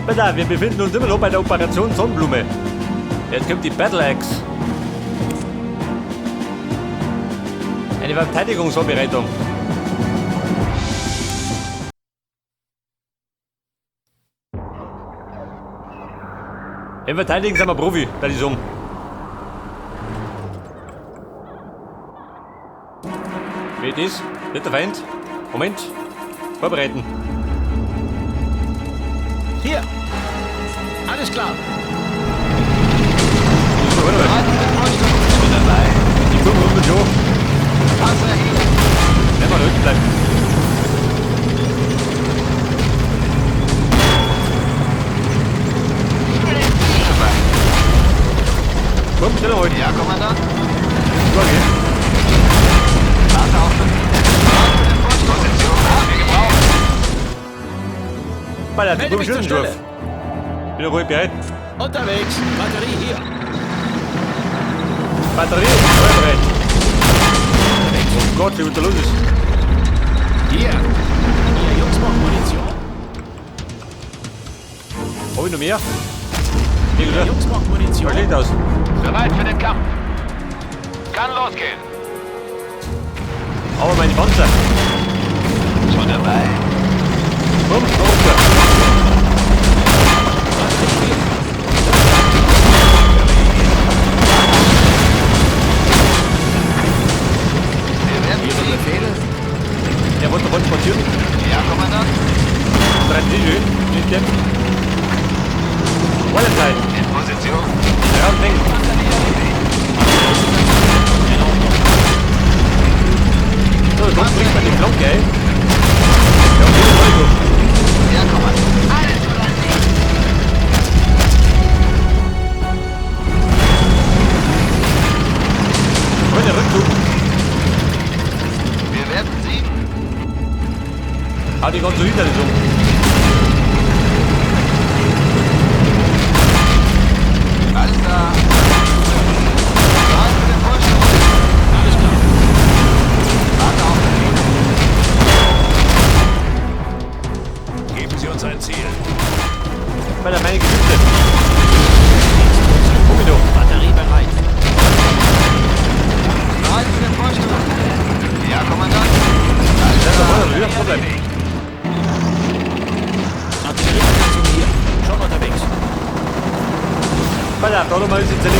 Bitte, wir befinden uns immer noch bei der Operation Sonnenblume. Jetzt kommt die Battle Axe. Eine Verteidigungsvorbereitung. Im Verteidigen sind wir Profi, da die sagen. Wie das? Nicht der Feind. Moment. Vorbereiten. Hier. Alles klar. Das ist doch Bereit für den Vorstoß. Schon dabei. Die 500 schon. Panzer hier. Wenn wir rücken bleiben. Dabei. Komm, schneller heute. Ja, Kommandant. Okay. Warte auf Befehl. Bereit für den Vorstoß. Position haben wir gebraucht. Bei der Melde mich zur Schützendorf. Stelle. Bin ruhig bereit. Unterwegs. Batterie hier. Batterie, bereit. Oh Gott, wie da los ist. Hier. Ihr Jungs braucht Munition. Hab ich noch mehr? Hier, Ihr oder? Jungs braucht Munition. Schaut schlecht aus. Bereit für den Kampf. Kann losgehen. Aber meine Panzer. Schon dabei. Komm, runter. Batterie hier. Wir werden Ihre siegen. Befehle? Der wollte transportieren. Ja, Kommandant. Strategie, nicht der. Wallenstein. In Position. Raum denken. In Ordnung. So, sonst bringt man die Flanke, ey. Ja, okay, das war gut. Ja, Kommandant. Alles oder nichts. Freunde, Rückzug. Wir werden siegen. Hau die ganze hinter um. Alles klar. Bereit für den Vorstoß. Alles klar. Warte auf Befehl. Geben Sie uns ein Ziel. Bei der meine Geschütze. Guck ich doch. Batterie bereit. Bereit für den Vorstoß. Ja, Kommandant. Alles Das ist klar. aber wieder Problem. Artilleriebesatzung hier. Schon unterwegs. Bei der da nochmal ist jetzt links.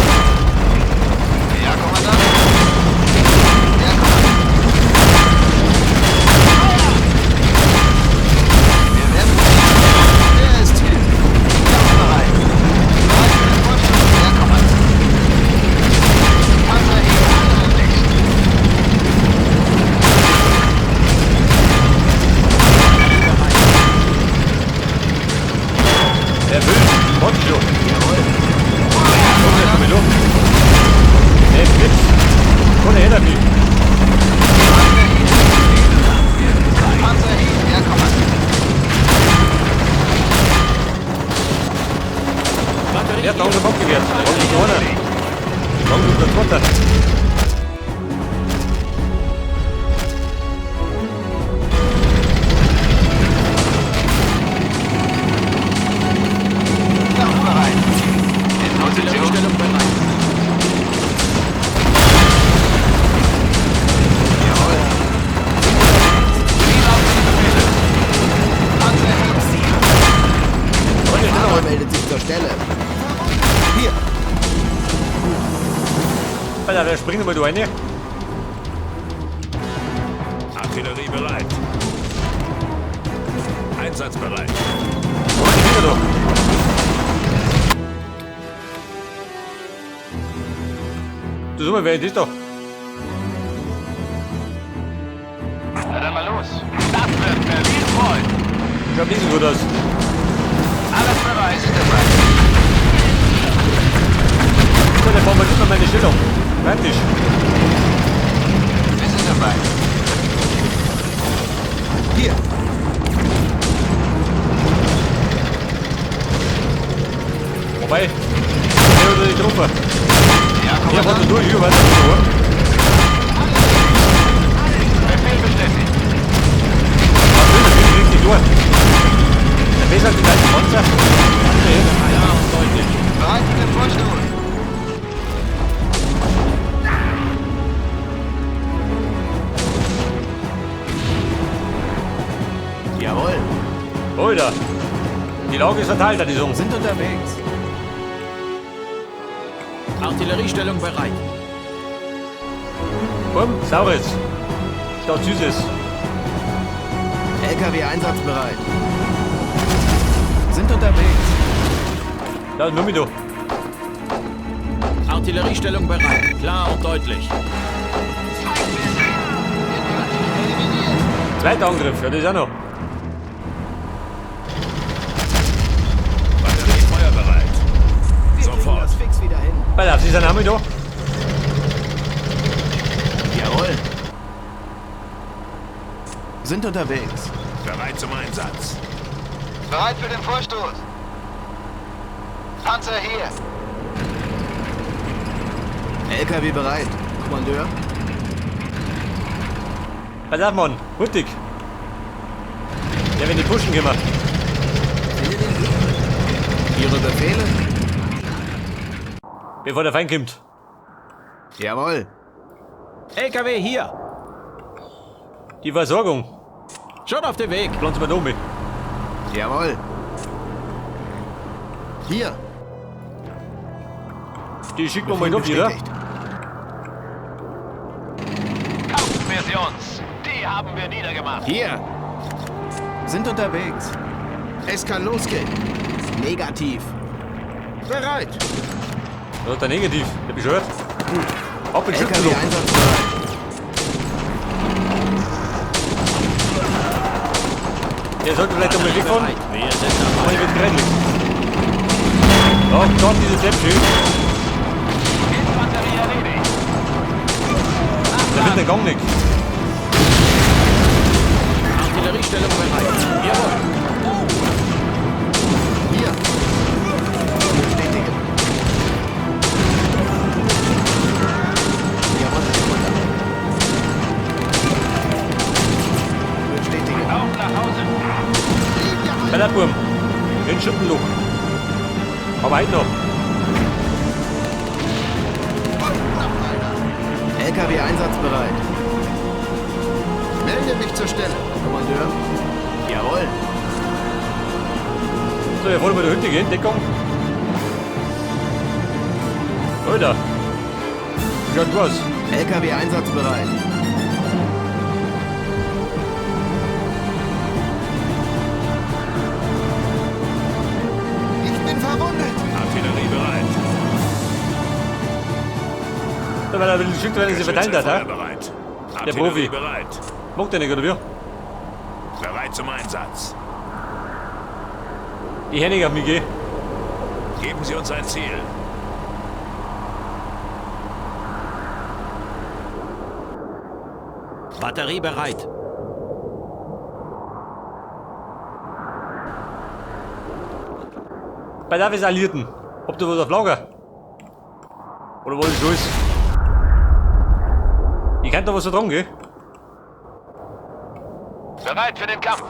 Ja, Kommandant. Ja, Kommandant. Wir werden siegen. Wer ist hier? Kampfbereit. Bereit für den Vorstoß. Ja, Kommandant. Panzer hier. Alles und nichts. Erfüllt. Warte schon. Jawohl. Komm, jetzt komm ich los. Ey, Blitz. Komm her, damit. Panzer hier. Panzer hier. Ja, Kommandant. Batterie Der hat hier. langsam abgewehrt. Langsam vorne. Langsam der Zweite. Kampfbereit. In Position. Artilleriestellung bereit. Jawohl. Wie lauten die Befehle? Panzer hier. Freunde, schneller Fahrer meldet sich zur Stelle. Hier. Alter, wer springt mal da rein? Artillerie bereit. Einsatzbereit. Wo sind die Finger da? Du sag mal, wer ist das da? Na dann mal los. Das wird Berlin freuen. Schaut nicht so gut aus. Alles bereit. Wir sind dabei. So, der bombardiert mal meine Stellung. Praktisch. Wir sind dabei. Hier. Wobei, der oder die Truppe. Ja, Hier, warte Kommandant. durch, hier, weiter, durch. Befehl bestätigt. Ach, das geht richtig durch. Besser als die deutschen Panzer. Klar und deutlich. Bereit für den Vorstoß. Jawohl. Alter. Die Lage ist verteilt, die Song. Sind unterwegs. Artilleriestellung bereit. Komm, Saures. Statt Süßes. LKW einsatzbereit. Sind unterwegs. Ja, nur mit da. Artilleriestellung bereit. Klar und deutlich. Zweiter Angriff, ja, das ist auch noch. Batterie feuerbereit. Wir kriegen Sofort. das fix wieder hin. Pass auf, sie sind auch mit da. Jawohl. Sind unterwegs. Bereit zum Einsatz. Bereit für den Vorstoß. Panzer hier. LKW bereit. Kommandeur. Pass auf, Mann. Hurtig. Ja, wenn die pushen, gehen wir. Ihre Befehle? Bevor der Feind kommt. Jawohl. LKW hier. Die Versorgung. Schon auf dem Weg. Pflanzen wir da mit. Jawohl. Hier. Die schicken wir mal da wieder. bestätigt. Kaufen wir sie uns. Die haben wir niedergemacht. Hier. Sind unterwegs. Es kann losgehen. Negativ. Bereit. Das ist der Negativ. Der bescheuert. Gut. Ab in LKW Schützenloch. einsatzbereit. Der sollte vielleicht einmal wegfahren. Bereit. Wir sind dabei. Aber ich wird gerettet. Oh Gott, diese Deppschild. Infanterie erledigt. Der findet den Gang nicht. Artilleriestellung bereit. Jawohl. Hier. Bestätige. Jawohl, Kommandant. Bestätige. Auf nach Hause. Bei der Burm. In Schüttenloch. Aber heute noch. LKW einsatzbereit. Melde mich zur Stelle. Kommandeur. Jawohl. So, wir wollen mal der Hütte gehen. Deckung. Alter. Wie schaut aus? LKW einsatzbereit. Ich bin verwundet. Artillerie bereit. Da, weil er will geschickt werden, sie verteilt Geschütze hat, ha? feuerbereit. Der Artillerie Profi. bereit. Mag der nicht, oder wie? Bereit zum Einsatz. Die Henning auf mich geh. Geben Sie uns ein Ziel. Batterie bereit. Bei der ist Alliierten. Habt ihr was auf Lager? Oder was ist los? Ich kann da was vertragen, gell? Bereit für den Kampf.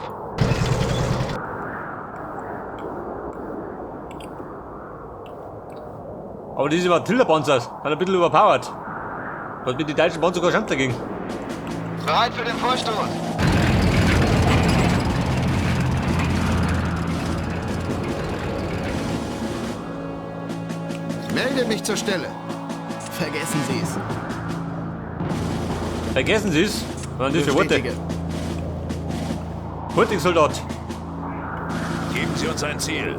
Aber diese Matilda-Panzer sind ein bisschen überpowered. Da hat mit die deutschen Panzer keine Chance dagegen. Bereit für den Vorstoß. Melde mich zur Stelle. Vergessen Sie es. Vergessen Sie es. Was sind das für Worte? Bestätige. Hurtig, Soldat. Geben Sie uns ein Ziel.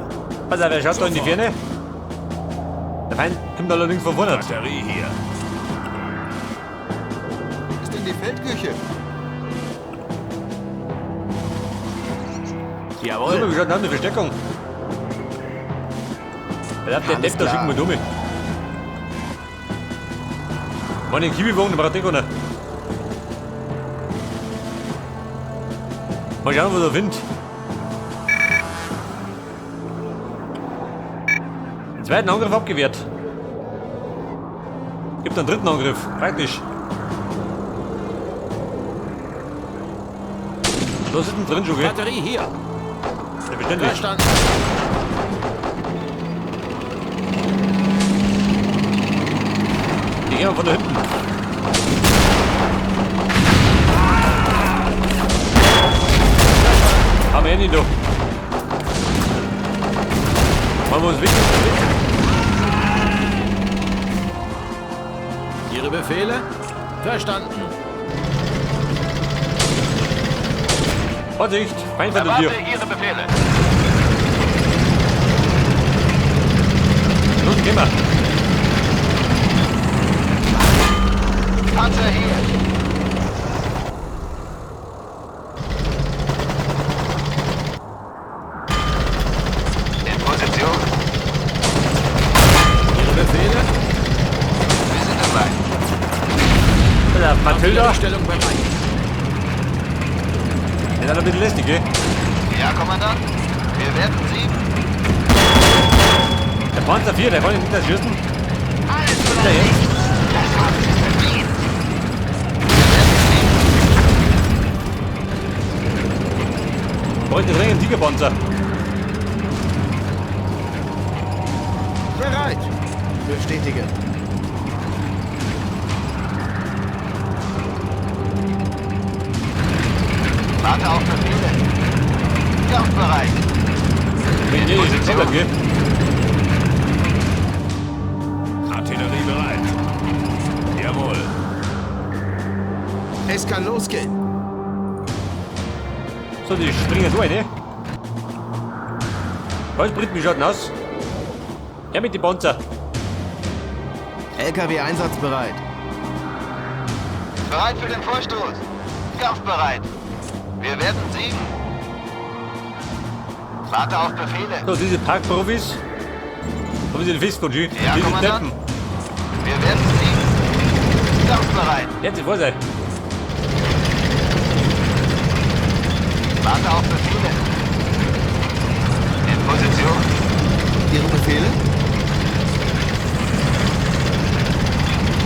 Pass auf, er schaut da in die Sofort. Ferne. Der Feind kommt allerdings von vorne. Batterie hier. Ist denn die Feldküche? Jawohl. Wie schaut denn an die Versteckung? Der Alles Depp, da klar. schicken wir dumme. Mann, den Kiwi-Wagen, der braucht eh keiner. Mal schauen, was er findet. Den zweiten Angriff abgewehrt. Gibt einen dritten Angriff. Praktisch. Was ist denn drin schon, gell? Batterie hier. Der Selbstverständlich. Verstanden. Die gehen wir von da hinten. Haben wir eh nicht noch. Machen wir uns weg. Ihre Befehle? Verstanden. Vorsicht, Feind von der Erwarte Tür. Ihre Befehle. Los, gehen wir. Panzer hier. In Position. Ihre Befehle? Wir sind dabei. Alter, Mathilda. Artilleriestellung bereit. Der ist ein bisschen lästig, gell? Ja, Kommandant. Wir werden siegen. Der Panzer 4, der kann nicht das schießen. Alles Der jetzt. Das haben Sie verdient. Wir werden siegen. Heute dringend einen Tigerpanzer. Bereit. Bestätige. Warte auf Befehle. Kampfbereit. Nee, nee, Position. gell? Artillerie bereit. Jawohl. Es kann losgehen. So, die springen so rein, ne? Was bringt mich schon aus? Her mit die Panzer. LKW einsatzbereit. Bereit für den Vorstoß. Kampfbereit. Wir werden siegen. Warte auf Befehle. So, diese Parkprofis. Haben sie den Fisk von G? Ja, Diese Kommandant. Deppen. Wir werden siegen. Kampfbereit. Jetzt vor sein. Warte auf Befehle. In Position. Ihre Befehle?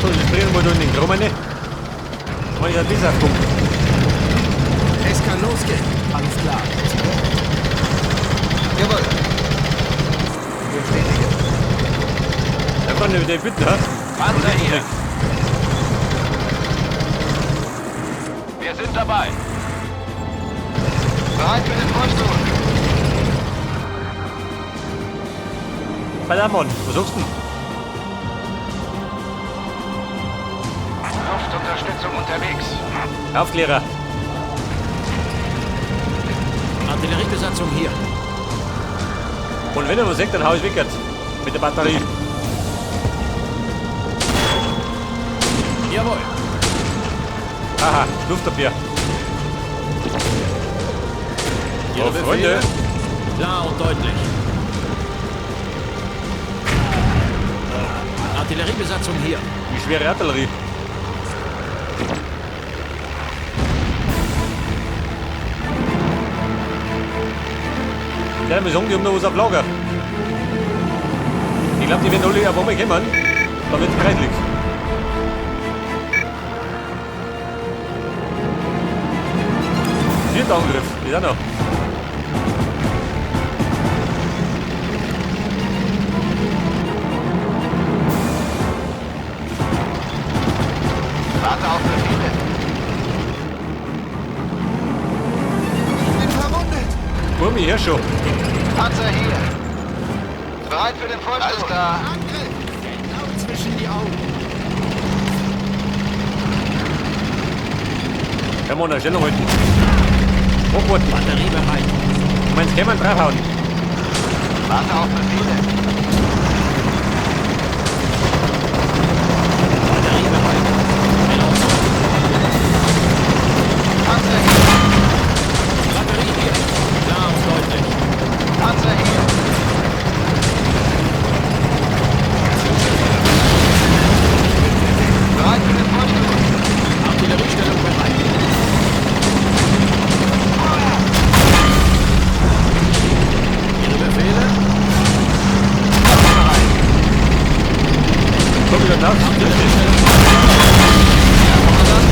So, sie springen mal da in den Kram rein. Kann ich da besser gucken. Es kann losgehen. Alles klar. Jawohl. Bestätige. Da kann ich den bitten, ha? Panzer hier. Wir sind dabei. Bereit für den Vorstoß. Ballermann, was sagst du denn? Luftunterstützung unterwegs. Aufklärer. Artilleriebesatzung hier. Und wenn er was sagt, dann hau ich weg jetzt. Mit der Batterie. Jawohl. Aha, Luftabwehr. Ihre Oh, Freunde. Befehle? Klar und deutlich. Artilleriebesatzung hier. Die schwere Artillerie. Ja, wir sagen, die haben noch was auf Lager. Ich glaube, die werden alle auf einmal kommen. Da wird's kreislig. Vierter Angriff, ist auch noch. Warte auf Befehle. Ich bin verwundet. Wurmi, hier schon. Panzer hier. Bereit für den Vorstoß. Alles klar. Angriff. Genau zwischen die Augen. Können wir eine Stellung halten. Hochwarten. Batterie bereit. Ich meine, kann man draufhauen. Warte auf Befehle. Batterie bereit. In Ordnung. Panzer hier. Batterie hier. Klar und deutlich. Panzer hier. Bereit für den Vorstoß. Artilleriestellung bereit. Ihre Befehle? Kampfbereit. Komm wieder nach. Artilleriestellung Ja, Kommandant.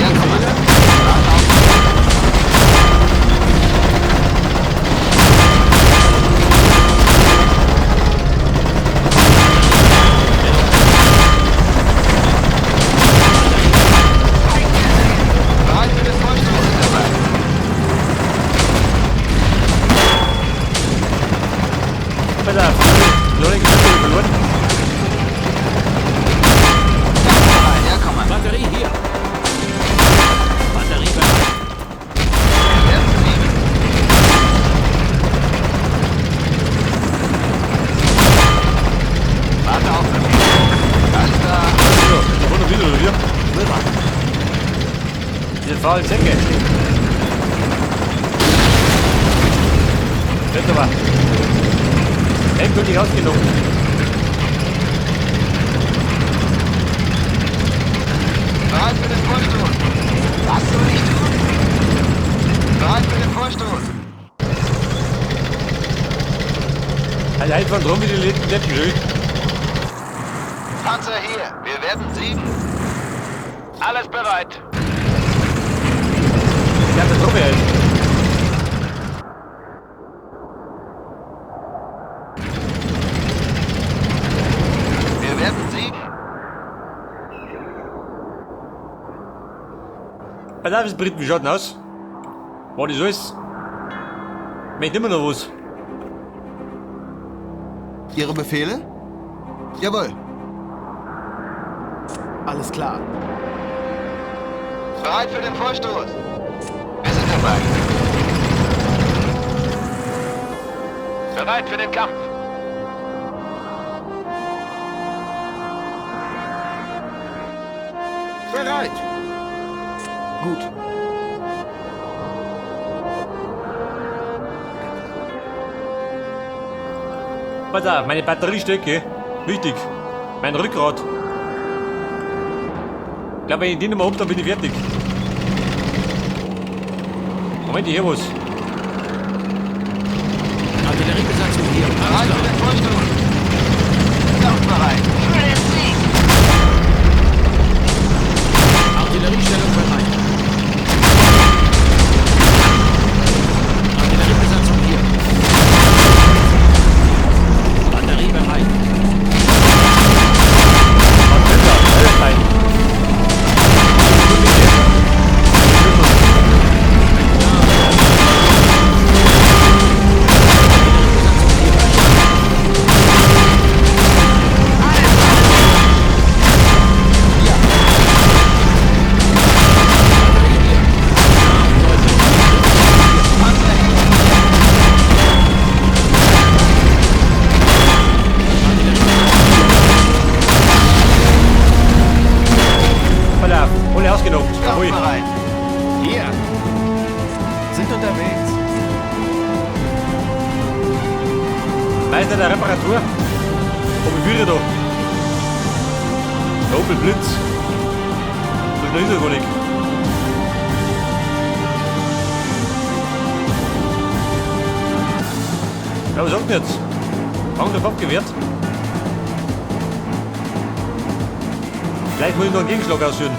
Ja, Kommandant. Warte auf Befehle. Alter, noch den Geschütz verloren. Kampfbereit. Ja, Kommandeur. Batterie hier. Batterie bereit. Wir werden siegen. Warte auf Befehl. Alles klar. So, da kommt noch wieder, oder wie? Bereit. Diese faulen Säcke. Das aber. Endgültig ausgenommen. Bereit für den Vorstoß. Was soll ich tun? Bereit für den Vorstoß. Alter, halt von drum wie die letzten Deppen, schön. Panzer hier. Wir werden siegen. Alles bereit. Die ganze Truppe halt. Wir werden siegen. Pass auf, Briten, wie schaut denn aus? War das alles? Möchte immer noch was. Ihre Befehle? Jawohl. Alles klar. Bereit für den Vorstoß. Wir sind dabei. Bereit für den Kampf. Bereit. Gut. Pass auf, meine Batteriestärke. Wichtig. Mein Rückgrat. Ich glaube, wenn ich den nicht mehr hab, dann bin ich fertig. Moment, ich hör was. Artilleriebesatzung hier. Bereit Alles für klar. den Vorstoß. Kampfbereit. Für den Sieg. Artilleriestellung bereit. Artilleriebesatzung hier. Batterie bereit. Was ist da? Alles fein. Batterie hier. Panzer hier. Pass auf, alle ausgenockt. Jawohl. Kampfbereit. Hier. Sind unterwegs. Meister der Reparatur. Ob ich führe da. Der Opel Blitz. So schnell ist er gar nicht. Ja, was sagt denn jetzt? Angriff abgewehrt. Vielleicht muss ich noch einen Gegenschlag ausführen.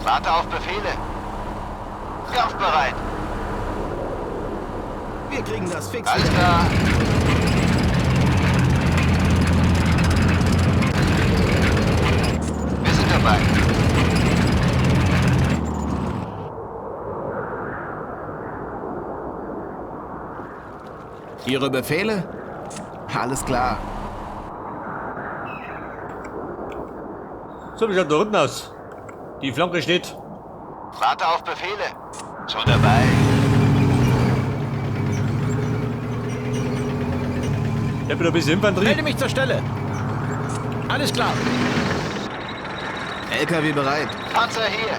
Warte auf Befehle. Kampfbereit. Wir kriegen das fix. Alles klar. Wir sind dabei. Ihre Befehle? Alles klar. So, wie schaut da unten aus? Die Flanke steht. Warte auf Befehle. Schon dabei. Ich hab wieder ein bisschen Infanterie. Melde mich zur Stelle. Alles klar. LKW bereit. Panzer hier.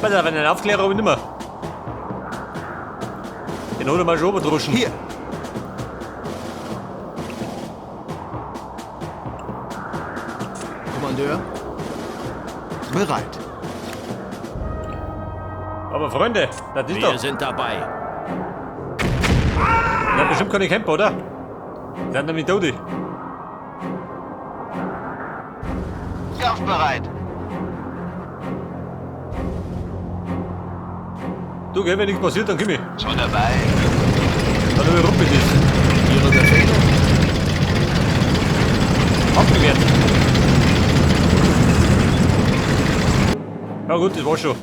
Pass auf, einen Aufklärer habe ich nicht mehr. Den holen wir schon oben. Hier. Kommandeur. Bereit. Aber Freunde, das ist Wir doch. sind dabei. Das sind bestimmt keine Camper, oder? Die sind nämlich Tode. Kampfbereit. Du, gell, wenn nichts passiert, dann komm ich. Schon dabei. Dann hab ich rum mit das. Ihre Befehle? Abgewehrt. Ja gut, das war schon.